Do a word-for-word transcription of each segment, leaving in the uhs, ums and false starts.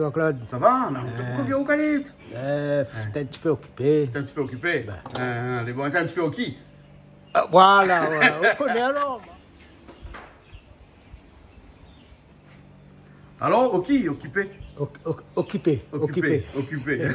Jean-Claude. Sa va, non ? Ou vien ou, Calix ? Euh, t'es un petit peu occupé. T'es un petit peu occupé ? Ben. Euh, les bons, t'es un petit peu occupé. Ah, voilà, voilà. Ou koné alor. Alors, oki, okipé. Ok-, ok-, okipé, okipé, okipé.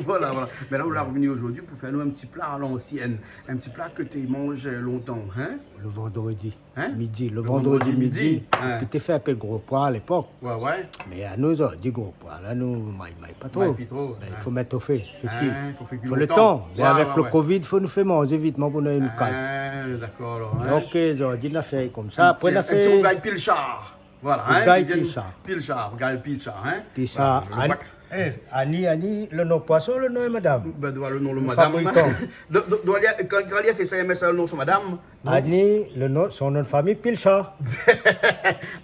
Voilà, voilà. Mé la, ou la revni zordi pou fé anou in ti pla a l'ansièn. In ti pla ke té manz lontan, hein ? Le vendredi midi. Le vendredi midi, hein. Ki té fé in pé gro poi a lépok. Ouais, ouais. Mé anou, zordi gro poi la, nou, may, may pa tro. May pi tro, ouais. Fo mèt o fé. Fo kui. Hein, fo fé kui lontan. Fo le tan. Mé avèk le covid, fo nou fé manzé vitman pou nou in kaz. Ah, dakor, alor, hein. Donk, euh, zordi, nou la fé konmsa. Apré, nou la fé in ti rougay pilchar. Voilà, hein, rougay pilchar. Pilchar, rougay pilchar, hein. Pilchar. Voilà, le pat- Eh, Annie, Annie, le non poison, le non madam. Ben, voilà, le non madam. Fabrikan. Doi, doi, doi, kan, kan li la fé sa, li la mèt sa le non son madam. Annie, le non, son non de famiy, Pilchard.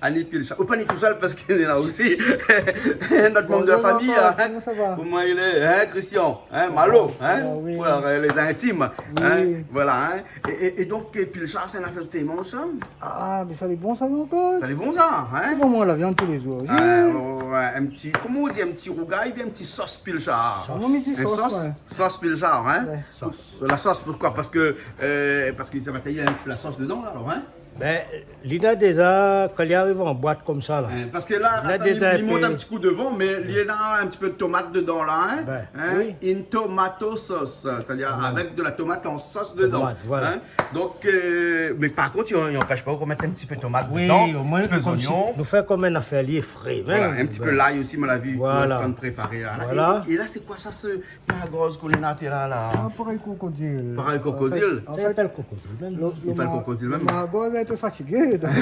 Annie Pilchard. Ou pa ni tousèl parske li lé la osi. Nout manm de la famiy, hein. Bonjour Jean-Claude, comment ça va ? Koman i lé, hein, Christian, hein, Malo, hein ? Ah oui. Voilà, les intimes, hein, voilà, hein. Oui. É, é, é donk, Pilchard, sé in afèr de témoin, sa ? Ah, mé sa lé bon, sa, Jean-Claude. Sa lé bon, sa, hein ? Sé bon, moin, la viann tou lé zour. Ah, ouais, ouais, ouais, in ti, koman i di, in ti rougay, oubien in ti sos Pilchard ? Moin, mi di sos, ouais. Sos Pilchard, hein ? Ouais. Sos. La sos, poukosa ? Parske, euh, parske sa va tayé in ti pé la sos dedan, la, alor, hein ? Ben, li na déza, kan li ariv an boit konmsa, la. Hein, parske la, li na déza in pé. Atann, li mont in ti kou dovan, mé li na in ti pé de tomat dedan, la, hein ? Ben, oui. In tomato sauce, sétadir avèk de la tomat an sos dedan, hein ? Tomat, voilà. Donk, euh, mé par kont, i, i anpèsh pa ou mèt in ti pé tomat dedan, in ti pé zoignon. Oui, omoin, konmsi nou fé konm in afèr, li lé fré, hein. Voilà, in ti pé lay osi, mon avi, pou le tan de préparé, la. Voilà. É, é la, sé koi sa, se margoz ke ou la la ? Ah, parèy krokodil. Parèy krokodil ? An fèt, an fèt, i apèl krokodil mèm. Le, le mar-, le margoz lé in pé fatigé, donk.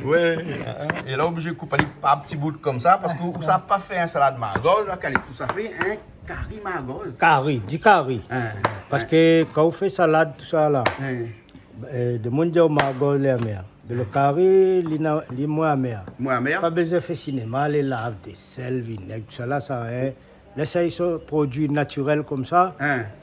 Ouais, hein. É la, oblizé koup ali par ti bout konmsa, parske ou sa pa fé in salad margoz, la, Calix, ou sa fé in kari margoz. Kari, di kari. Hein, ouais. Parske kan ou fé salad, tousa, la, euh, demoun i di aou margoz lé amèr. Mé le kari, li na, li moin amèr. Moin amèr. Pa bezoin fé sinéma, alé lav, dosèl, vinèg, tousala, sa, hein. Lès ali son produi natirèl konmsa,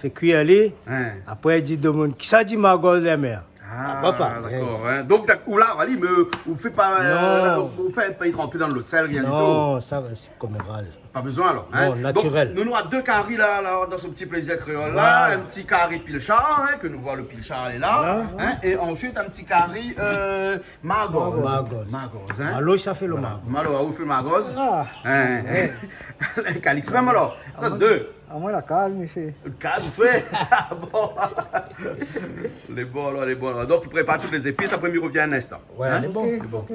fé kui ali. Hein. Apré, di demoun, kisa i di margoz lé amèr ? Ah, dakor, hein. Donk, ou lav ali, mé ou fé pa, euh, ou fé pa tranpé dan dosèl, rien du tout. Non, sa, sé koméral. Pa bezoin, alor, hein. Non, natirèl. Donk, nou, nou na dé kari, la, la, dan se ti plézir kréol, la. Voilà. In ti kari Pilchard, hein, ke nou voi le Pilchard lé la, hein, é ansuit in ti kari, euh, margoz. Margoz. Margoz, hein. Malo, sa fé le margoz. Malo, ou fé margoz ? Ah. Hein. Calix mèm, alor. Sa, dé. Amoin, la kaz, mi fé. Kaz, ou fé ? Ah bon. Lé bon, alor, lé bon, alor. Donk, i prépar tout lé zépis, apré, mi revien in instan. Ouais, lé bon. Ok, ok.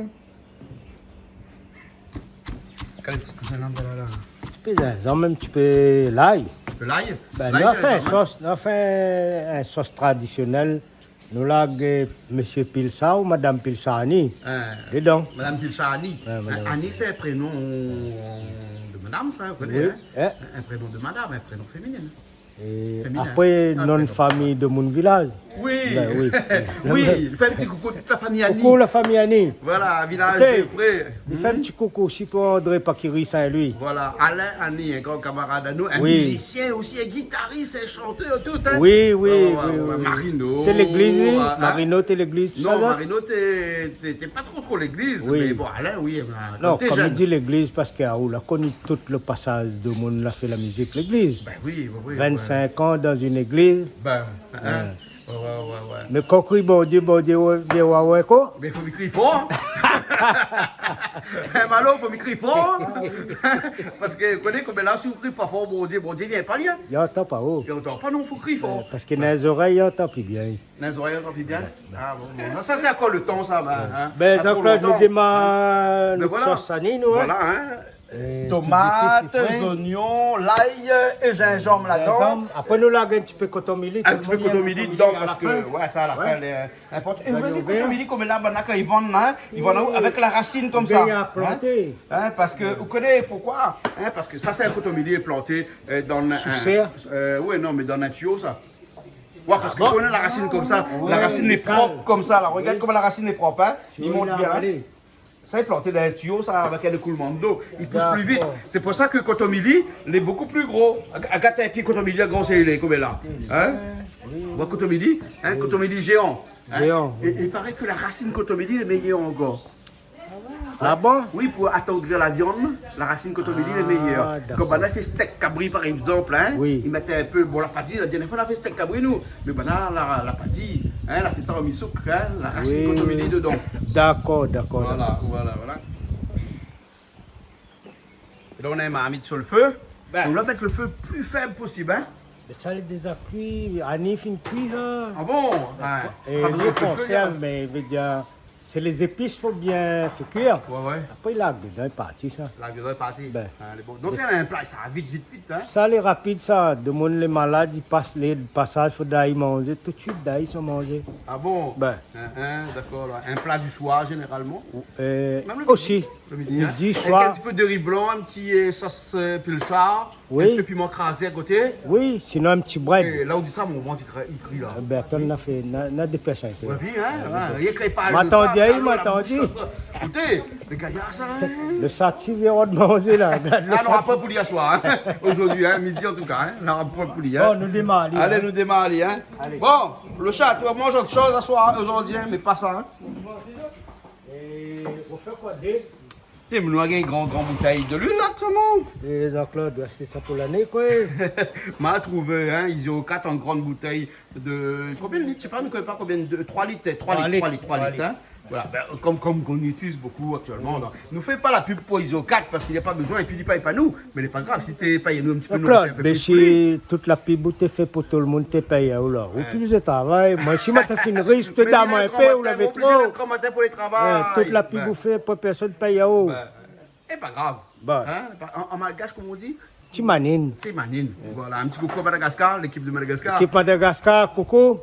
Kèl, kèl zinzanm la, la ? Ti pé zinzanm, in ti pé lay. In ti pé lay ? Ben, lay, nou la fé in sos, nou la fé in sos tradisionèl. Nou la gingn Mésyé Pilsa ou Madam Pilsa Annie dedan. Madam Pilsa Annie. Ouais, Madam Pilsa. Annie, sé in prénom de madam, sa, ou koné, hein ? Oui. In prénom de madam, in prénom féminin. Féminin. Apré, non de famiy de mon vilaz. Oui. Ben oui. Oui, fé in ti koukou tout la famiy Annie. Koukou la famiy Annie. Voilà, vilaz de pré. Ékout, mi fé in ti koukou osi pou André Pakiri Saint-Louis. Voilà, Alain Annie, in gran kamarad anou, in mizisien osi, in gitaris, in shantèr, tout, hein. Oui, oui, oui, oui. Marino, té légliz, hein. Marino, té légliz, tousa, non ? Marino, té, té, té pa tro, tro légliz, mé bon, Alain, oui, ben, non, kom i di légliz, parske, ah, ou la koni tout le pasaz de moun la fé la mizik légliz. Ben oui, oui, oui. Vingt-cinq ans dans une église. Ben, hein. Ouais, ouais, ouais, ouais. Mé kan ou kri Bondié, Bondié, ouais, vien oir aou, koi. Mé fo mi kri for. Hein, Malo, fo mi kri for. Parske, ou koné, koméla, si ou kri pa for, Bondié, Bondié i vien pa, li, hein. I antan pa, oh. I antan pa, non, fo kri for. Euh, parske dan zorèy, i antan pi bien. Dan zorèy, i antan pi bien ? Ouais, ouais. Ah bon, bon. Non, sa, sé ankor le tan, sa, ben, hein. Ben, Jean-Claude, nou démar nout sos Annie, nou, hein. Voilà, hein. Tomat, zoignon, lay é zinzanm ladan. Apré, nou la gingn in ti pé kotomili. In ti pé kotomili dedan, parske, ouais, sa, a la fin, lé inportan. É ou la vi kotomili, koméla, banna, kan i vann, hein, i vann avèk la rasine konmsa. Bien planté. Hein, parske, ou koné poukoi ? Hein, parske sa, sé in kotomili lé planté, euh, dan in, sou sèr ? Euh, ouais, non, mé dan in tiyo, sa. Ouais, parske ou koné la rasine konmsa, la rasine lé prop konmsa, la. Regard koman la rasine lé prop, hein. I mont bien, hein. Sa, i plant dan in tiyo, sa, avèk in ékoulman dlo. I pous pli vit. Dakor. Sé pou sa ke kotomili, lé bokou pli gro. Ag-, agat in pié kotomili, la grosèr li lé, koméla. Hein ? Ou voi kotomili, hein, kotomili zéan. Hein ? Zéan, oui. É, é i paré ke la rasine kotomili lé méyèr ankor. Ah ouais ? Ah bon ? Oui, pou atandri la viann, la rasine kotomili lé méyèr. Ah, dakor. Kom banna i fé stèk kabri, par égzanp, in, i mèt in pé, bon, la pa di, la dèrnièr foi, nou la fé stèk kabri, nou. Mé banna la, la pa di, in, la fé sa an misouk, in, la rasine kotomili dedan. Dakor, dakor, dakor. Voilà, voilà, voilà. É la, nou na in marmit su lo fé. Bin. Nou la mèt lo fé pli fèb posib, in. Mé sa lé déza kui, Annie fine kui, sa. Ah bon ? É pa bezoin de fé, konsèrv, in. Mé vé dir, sé lé zépis, fo bien fé kuir. Ouais, ouais. Apré, larg dedan, lé parti, sa. Larg dedan, lé parti. Bin. Ah, lé bon. Donk, sé in pla, sa, vit, vit, vit, in. Sa lé rapid, sa. Demoun lé malad, i pas, lé pasaz, fo doi manzé, tout suit doi son manzé. Ah bon ? Bin. In, in, dakor, la. In pla du soir, zénéralman. Euh, mèm lo midi. Osi. Lo midi, in. Midi, soir. Avèk in ti pé de ri blan, in ti, euh, sos, euh, pilchard, oui, in ti pé piman krazé a koté. Oui, sinon in ti brèd. É la, ou di sa, mon vant i kri, i kri, la. Bin, atann, na fé, na, na dépès in pé. Oui, in, in, i ékri pa. M'atann, sa, alor, la boush, m'atann. Ékout, lé gayar, sa, in. Lo sati i vien rod manzé, la. Gard lo sati. Ah non, na poin pou li aswar, in. Zordi, in, midi, an tou ka, in. Na poin pou li, in. Bon, nou démar, alé, in. Alé, nou démar, alé, in. Alé. Bon, lo shat, ou va manz ot shoz aswar, zordi, in, mé pa sa, in. É ou fé koi, dé ? Té, mé nou la gingn gran, gran boutèy de luil, la, koman ? É Jean-Claude, ou ashté sa pou lané, koi. Ma trouvé, in, Isio kat, in gran boutèy de, konbien de lit ? Mi koné pa, mé konbien de, troi lit, troi lit, troi lit, troi lit, in. Voilà, bin, kom, kom nou itiliz bokou aktièlman, donk, nou fé pa la pub pou Isio kat, parske li na pa bezoin, épi li pèy pa nou. Mé lé pa grav, si té pèy anou in ti pé, nou fé in pé plis pou li. Claude, mé si tout la pub ou té fé pou tout lo moun té pèy aou la. Ou pi bezoin travay. Moin, si moin té fine rish, té done amoin in pé, ou lavé tro. Mé ni in gran matin, oblizé d'èt gran matin pou lé travay. Tout la pub ou fé, poin pèrsone pèy aou. Bin, é pa grav. Bon. In ? Pa, an, an malgash, koman ou di ? Ti manine. Ti manine. Voilà, in ti koukou a Madagascar, lékip de Madagascar. Lékip Madagascar, koukou.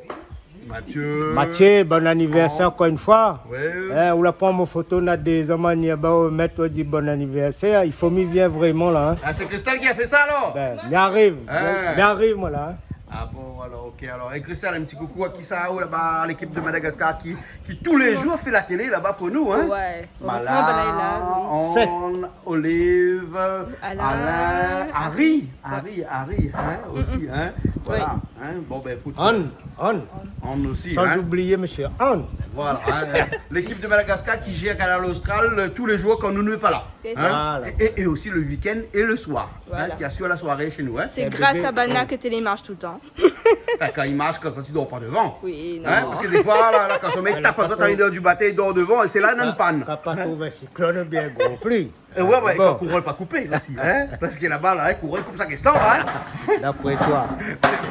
Mathieu. Mathieu, bon anivèrsèr ankor in foi. Oui. In, ou la pran mon foto, na dé zan, manièr, bin, ou mèt, ou di bon anivèrsèr. I fo mi vien vréman, la, in. Ah, sé Christelle ki la fé sa, alor ? Bin, mi ariv. In. Mi ariv, moin, la, in. Ah bon, alor, ok, alor. É Christelle, in ti koukou a kisa, ou laba, lékip de Madagascar ki, ki tou lé zour fé la télé laba pou nou, in. Ouais. Heureusement, Mala, ben là, il est là, oui. Anne, Olive, Alain, Alain, Harry. Harry, Harry, Harry, in, osi, in. Oui. Voilà, in. Bon, bin, ékout. Anne, Anne. Anne osi, in. San oublié mésyé Anne. Voilà, in. Lékip de Madagascar ki zèr Kanal Austral, euh, tou lé zour kan nou lé pa la. Sé sa. In. Voilà. É, é, é osi le week-end é le soir, in, ki asir la soiré shé nou, in. Sé gras a banna ke télé i marsh toultan. Anfin, kan i marsh, konmsa, ti dor pa dovan. Oui, non. In, parske défoi, la, la, kan somèy i tap, kan i dor du matin, i dor dovan, é sé la, néna in pann. Kan pa trouv in siklone bien gro pli. Euh, ouais, ouais, bon. Kan kouran lé pa koupé osi, in, parske laba, la, in, kouran i koup shak instan, in. D'après toi.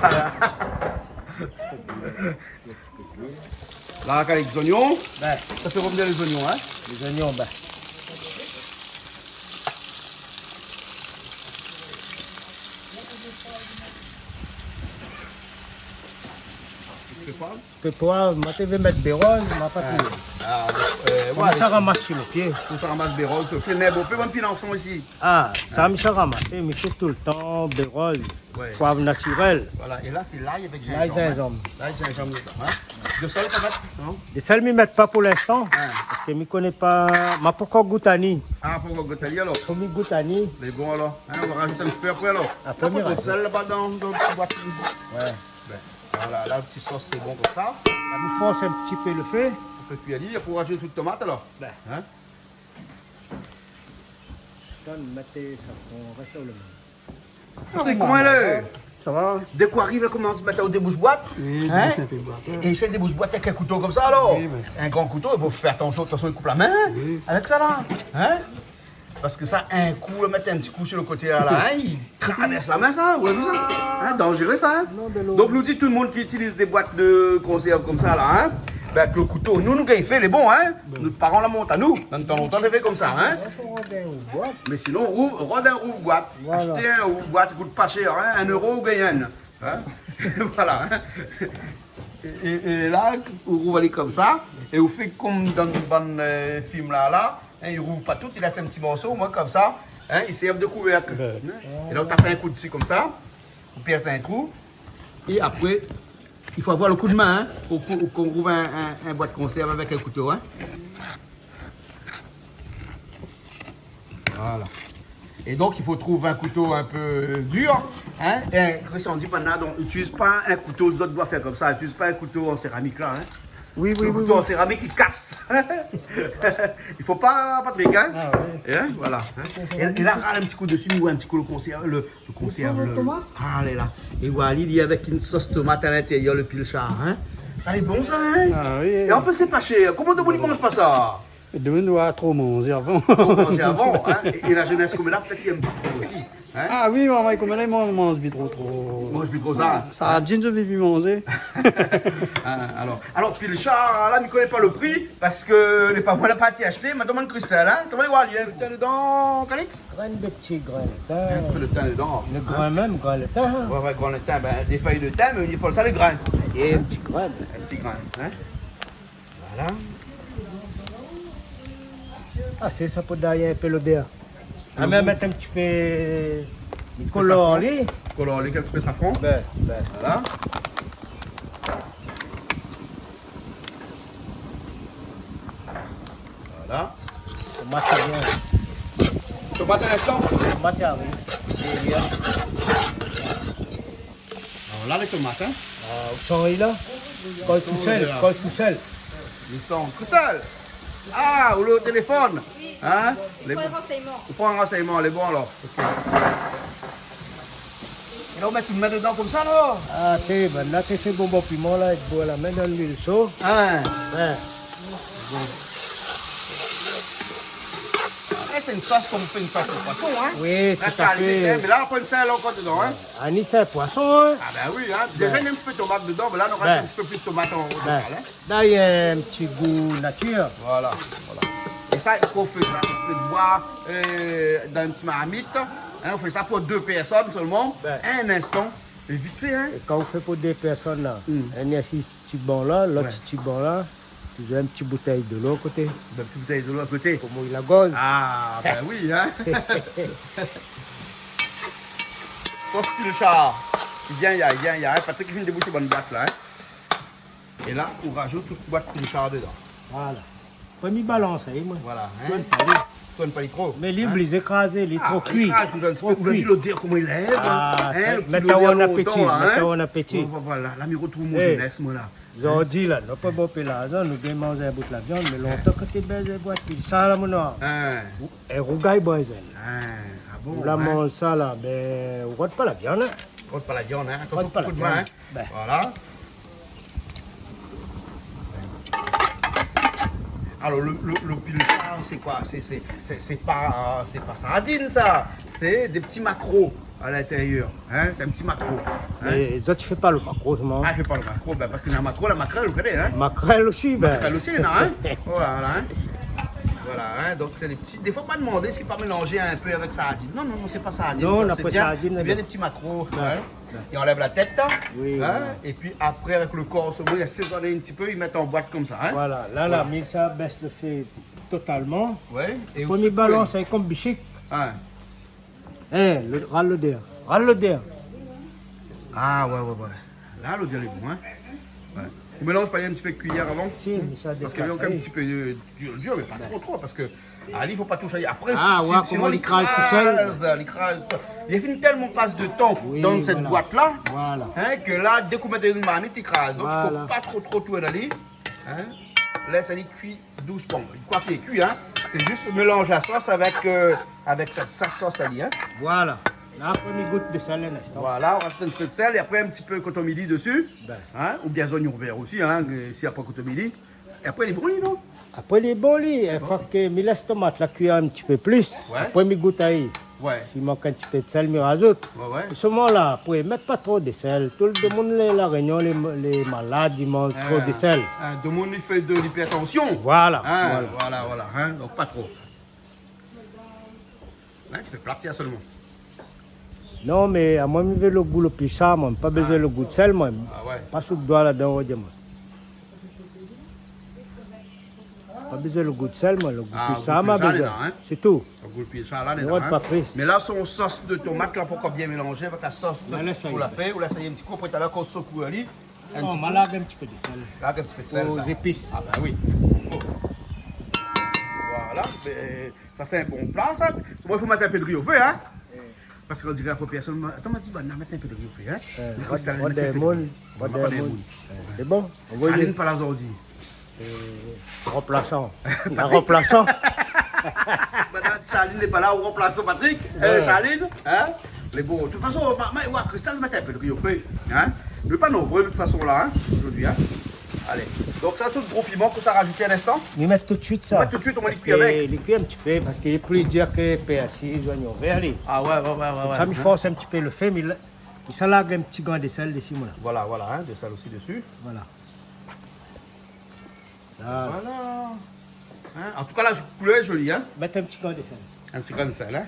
Voilà. La, kan lé zoignon, bin, sa fé rovnir lé zoignon, in. Lé zoignon, bin. Sé pa Pé poiv, moin té vé mèt bérol, ma pa trouvé. Ah, euh, ouais, sa ramas su lo pié. Ou sa ramas bérol su lo pié. Mé bon, pé bann pilanson isi. Ah, sa mi sa ramasé, mi fé toultan bérol, poiv natirèl. Voilà, é la, sé lay avèk zinzanm, in. Lay, zinzanm. Lay, zinzanm dedan, in. De sèl, pétèt, non ? De sèl, mi mèt pa pou linstan, parske mi koné pa, ma pankor gout ani. Ah, pankor gout ani, alor ? Fo mi gout ani. Mé bon, alor, in, nou va razout in ti pé apré, alor. Apré, mi razout. Na pa tro de sèl laba dan, dan ti boit. Ouais. Bin, voilà, la, lo ti sos, lé bon konmsa. La, nou fors in ti pé lo fé. Ou fé kui ali, apré ou razout tout tomat, alor. Bin. In ? Atann, mèt sa, ou rès le mèm. Ah, mé koman i lé ? Sa va ? Dé k'ou ariv, komans mèt o déboush boit. Oui, in ? Déboush in pé boit, ouais. É, é sé déboush boit avèk in kouto konmsa, alor. Oui, mé in gran kouto, i fo fé atansion, atansion, i koup la min, in, avèk sa la. In ? Parske sa, in kou, la mèt in ti kou su lo koté la, la, in, i travèrs la min, sa, ou la vi sa ? In, danzéré, sa, in ? Non, de lo. Donk, nou di tout lo moun ki itiliz dé boit de konsèrv konmsa, la, in, bin, avèk lo kouto, nou, nou gingn fé, lé bon, in ? Bon. Nout paran la mont anou, dan tan lontan, té fé konmsa, in ? Fo rod in rouvboit. Mé sinon, rou-, rod in rouvboit. Voilà. Ashté in rouvboit, i kout pa shèr, in ? In éro, ou gingn inn. In ? Voilà, in ? É, é, é la, ou rouv ali konmsa, é ou fé kom dan bann, euh, film la, la, in, i rouv pa tout, i lès in ti morso, omoin konmsa, in, i sèrv de kouvèrk. Ouais. In ? É la, ou tap in kou dsi konmsa, ou pèrs in trou, é apré, i fo avoir lo kou d'min, in, pou, pou, pou rouv in, in, in boit konsèrv avèk in kouto, in. Voilà. É donk, i fo trouv in kouto in pé dir, in. É Christian di, pa na, donk, itiliz pa in kouto, zot doi fé konmsa, itiliz pa in kouto an séramik la, in. Oui, oui, oui, oui. Lo kouto an séramik i kas. I fo pa, Patrick, hein ? Ah oui. Hein, voilà, hein. É, é la, ral in ti kou dési, ou in ti kou lo konsèrv, lo, lo konsèrv, lo tomat. Ah, lé la. É voilà, li lé avèk in sos tomat a l'intérieur, lo pilchar, hein. Sa lé bon, sa, hein ? Ah oui. É an plis, lé pa shèr. Koman domoun i manz pa sa ? Domoun i doi tro manzé avan. Tro manzé avan, hein. É, é la zénès koméla, pétèt, i èm pa tro osi, hein. Ah oui, momon, koméla, i manz, manz pi tro, tro. Manz pi tro sa, hein. Sa, djin, mi vé pi manzé. Hein, alor, alor, pilchar, la, mi koné pa lo pri, parske lé pa moin la parti ashté, ma domann Christelle, hein. Koman i lé, li na lo tin dedan, Calix ? Grin de ti grin. In ti pé de tin dedan. Lo grin mèm, grin de tin, hein. Ouais, ouais, grin de tin, ben, dé fèy de tin, mé i apèl sa lo grin. É in ti grin. In ti grin, hein. Voilà. Ah, sé sa pou done in pé lodèr. Ah, mé mèt in ti pé kolor, li. Kolor, li, in ti pé safran. Ben, ben. Voilà. Voilà. Tomat, bien. Tomat in instan. Tomat, oui. Bien, bien. Alor la, lé tomat, hein ? Ah, ou san la ? Kol tousèl, kol tousèl. Li san. Christelle ! Ah, ou lé o téléfone ? Oui. Hein ? Lé bon. Ou pran ransèyman. Ou pran ransèyman, lé bon alor. OK. É la, ou mèt out min dedan konmsa, la ? Ah, té, ben, la, té fé bonbon piman, la, é boi la min dan luil sho. Hein. Ouais. Bon. Eh, sé in sos konm i fé in sos poison, hein ? Oui, tout à fait. Mé la, ou pran in sèl ankor dedan, hein ? Ah, ni sé poison, hein ? Ah ben oui, hein. Déza, néna in ti pé tomat dedan, mé la, nou rajout in ti pé plis tomat an o total, hein. La, néna in ti gou natir. Voilà, voilà. É sa, kan ou fé sa, ou fé boi, euh, dan in ti marmit, hein, ou fé sa pou dé pèrsone sèlman, in instan, é vit fé, hein. É kan ou fé pou dé pèrsone, la, inn i asiz ti ban la, lot ti ban la, touzour in ti boutèy dolo a koté. In ti boutèy dolo a koté. Pou mouy la gorz. Ah, ben oui, hein. Sos pilchar. Bien, ya, bien, ya, hein. Patrick i vien déboush bann bwat la, hein. É la, ou rajout tout bwat pilchar dedan. Voilà. Promié balans, hein, moin. Voilà, hein. Tourn pa li. Tourn pa li tro. Mé li oblizé krazé, li lé tro kui. Ah, li kraz touzour in ti pé. Tro kui. Ou la vi lodèr koman i lé, hein, lo ti lodèr lontan la, hein. Ah, sa, mèt aou an apéti, mèt aou an apéti. Voilà, la mi rotrouv mon zénès, moin, la. Zordi la, nou pa bonpé larzan, nou gingn manz in bout la viann, mé lontan kan té bèz in bwat pilchar la, mon noir. Hein. Ou, é rougay brézèl. Hein, ah bon, hein. Ou la manz sa la, ben, ou rod pa la viann, hein. Rod pa la viann, hein. Atansion, kou d'min, hein. Rod pa la viann. Ben. Voilà. Alor, lo, lo, lo pilchar, sé koi ? Sé, sé, sé, sé pa, euh, sé pa sardine, sa. Sé dé ti makro a l'intérieur, hein, sé in ti makro, hein. Mé zot i fé pa lo makro, solman. Ah, i fé pa lo makro, ben, parske néna makro, la makrèl, ou koné, hein. Makrèl osi, ben. Makrèl osi, néna, hein. Voilà, hein. Voilà, hein, donk sé dé ti, défoi, pa domann si pa mélanzé in pé avèk sardine. Non, non, non, sé pa sardine, sa, sé bien, sé bien dé ti makro, hein. Ben. I anlèv la tèt, hein. Oui, voilà. É pi apré, avèk lo kor, solman, i asézone in ti pé, i mèt an bwat konmsa, hein. Voilà, la, la, mé sa bès lo fé totalman. Ouais, é ou sékou. Promié balans, sé konm bishik. Hein. Eh, lo, ral lodèr. Ral lodèr. Ah, ouais, ouais, ouais. La, lodèr lé bon, hein. Ouais. Ou mélanz pa in ti pé kuiyèr avan ? Si, mé sa dépas. Parske li lé in ti pé, euh, dir, dir, mé pa tro, tro, parske, ah, li, fo pa toush ali. Apré, sinon, li kraz tousèl. Ah, si, ouais, koman li kraz, li kraz. Li la fine tèlman pas de tan dan sèt bwat la, hein, ke la, dé k'ou mèt dan in marmit, li kraz. Donk, i fo pa tro, tro tourn ali, hein. Lès ali kui dousman. Koi, sé kui, hein. Sé zis mélanz la sos avèk, euh, avèk sa, sa sos ali, hein. Voilà. La, apré, mi gout de sèl in instan. Voilà, ou rajout in ti pé de sèl é apré in ti pé kotomili dési. Ben. Hein, oubien zonion vèr osi, hein, euh, si na pa kotomili. É apré, lé bon, li, non ? Apré, lé bon, li. In foi ke mi lès tomat la kui in ti pé plis, ouais, apré, mi gout ali. Ouais. Si mank in ti pé de sèl, mi rajout. Ouais, ouais. Solman la, apré, mèt pa tro de sèl. Tout domoun, lé, La Rényon, lé, lé malad, i manz tro de sèl. Euh, euh, domoun i fé de l'ipèrtansion. Voilà, hein, voilà, voilà, hein, donk pa tro. In ti pé plat, tiens, solman. Non, mé amoin, mi vé lo gou lo pilchar, moin. Pa bézoin lo gou de sèl, moin. Ah ouais. Pas out doi ladan, ou di amoin. Pa bézoin lo gou de sèl, moin, lo gou pilchar, ma bézoin. Ah, lo gou pilchar, la, hein. Sé tou. Lo gou pilchar, la, lé la, hein. Mé la, son sos de tomat la, pankor bien mélanzé avèk la sos de, ou la fé, ou la sa i lé in ti kou, apré, talèr, kan ou sékou ali, in ti kou. Non, ma larg in ti pé de sèl. Larg in ti pé de sèl, la. Aux épices. Ah, ben oui. Voilà, mé sa, sé in bon pla, sa. Bon, i fo mèt in pé de ri o fé, hein. Parske ou diré apré pèrsone, atann, ma di, banna mèt in pé d'ri o fé, in ? Kristal, mèt in pé d'ri. Banna pa dé moun. Sé bon, anvoy. Charline pa la zordi. Ranplasan. Banna di Charline lé pa la, ou ranplasan Patrick. Charline, in ? Lé bon. De tout fason, ma, ma, wa, Kristal mèt in pé d'ri o fé, in ? Nou lé pa nonbré de tout fason la, in, zordi, in ? Alé. Donk sa, sé lo gro piman ke ou sa rajout in instan ? Mi mèt tout suit sa. Ou mèt tout suit, ou mèt li kui avèk. Li kui in ti pé, parske lé pli dir ke pèrsi, zoignon vèr, li. A wé, wé, wé. Sa mi fors in ti pé lo fé, mi la, mi sa larg in ti grin de sèl dési, moin la. Voilà, voilà, in, de sèl osi dési. Voilà. La. Voilà. In, an tou ka, la koulèr lé zoli, in ? Mèt in ti grin de sèl. In ti grin de sèl, in ?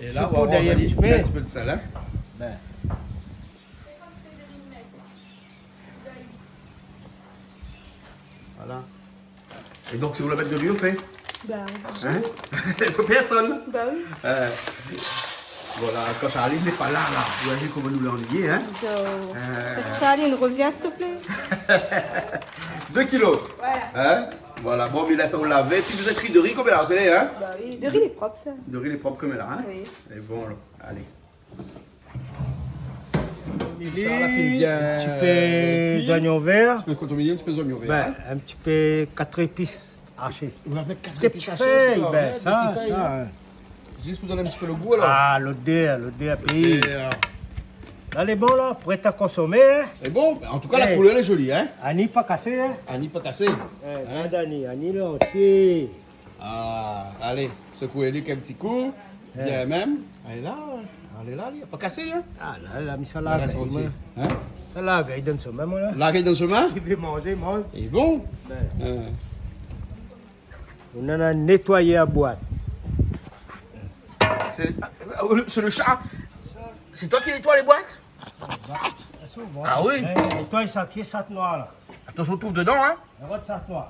É la, ou va voir, in ti pé de sèl, in ? Bin. Voilà. É donk, sé ou la mèt d'ri o fé ? Ba oui. In ? Pèrsone. Ba oui. Voilà, kan Charline lé pa la, la, ou la vi koman nou lé annuiyé, in ? Charline, revien, s'il te plaît. Dé kilo. Voilà. In ? Voilà, bon, mi lès aou lavé. Si ou vé kui d'ri, konm la, ou koné, in ? Ba oui, d'ri lé prop, sa. D'ri lé prop, konm la, in ? Oui. É bon, alor, alé. Li, in ti pé zoignon vèr. In ti pé koton mili, in ti pé zoignon vèr, in ? Bin, in ti pé kat zépis ashé. Ou la mèt kat zépis ashé, sa, in. Zis pou donn in ti pé lo gou, alor. A, lodèr, lodèr péi. Lodèr. La, lé bon, la, pré a konsomé, in. Lé bon, an tou ka, la koulèr lé zoli, in. Ani pa kasé, in. Ani pa kasé. Gard ani, ani la antié. A, alé, sékou ali in ti kou. Bien mèm. Alé la, alé la, li la pa kasé, in ? A, la, la, mi sa larg, in ? Sa larg, i donn son min, moin la. Larg, i donn son min ? Ki vé manzé, manz. É bon. Ou nana nétoiyé la boit. Sé, sé lo sha. Sé ou ki nétoy lé boit ? A oui. Nétoy sa, ki sat noir la. Atansion, ou trouv dedan, in ? Rogard sat noir.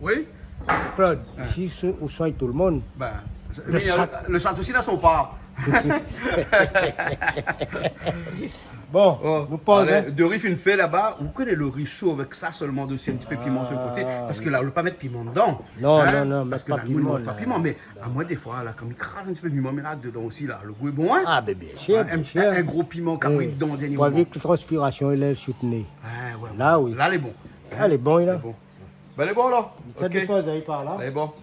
Oui. Claude, isi, ou soign tout lo moun. Bin, lo sat osi na son par. Bon, nou poz, in. Dori fine fé laba, ou koné lo ri sho avèk sa sèlman dési, in ti pé piman su lo koté, parske la, ou pa mèt piman dedan. Non, non, non, parske la, nou manz pa piman, mé A, moin, défoi, la, kan mi kraz in ti pé piman, mi mèt la dedan osi, la. Lo gou lé bon, in ? A, bin, biensir, biensir. In gro piman, kan mi mèt dedan, dèrnié moman. Pou évit transpirasion, i lèv sou lo né. A, wé, wé. La, oui. La, lé bon. La, lé bon, la. Lé bon. Bin, lé bon, la. Sa dépoz, i par la. Lé bon.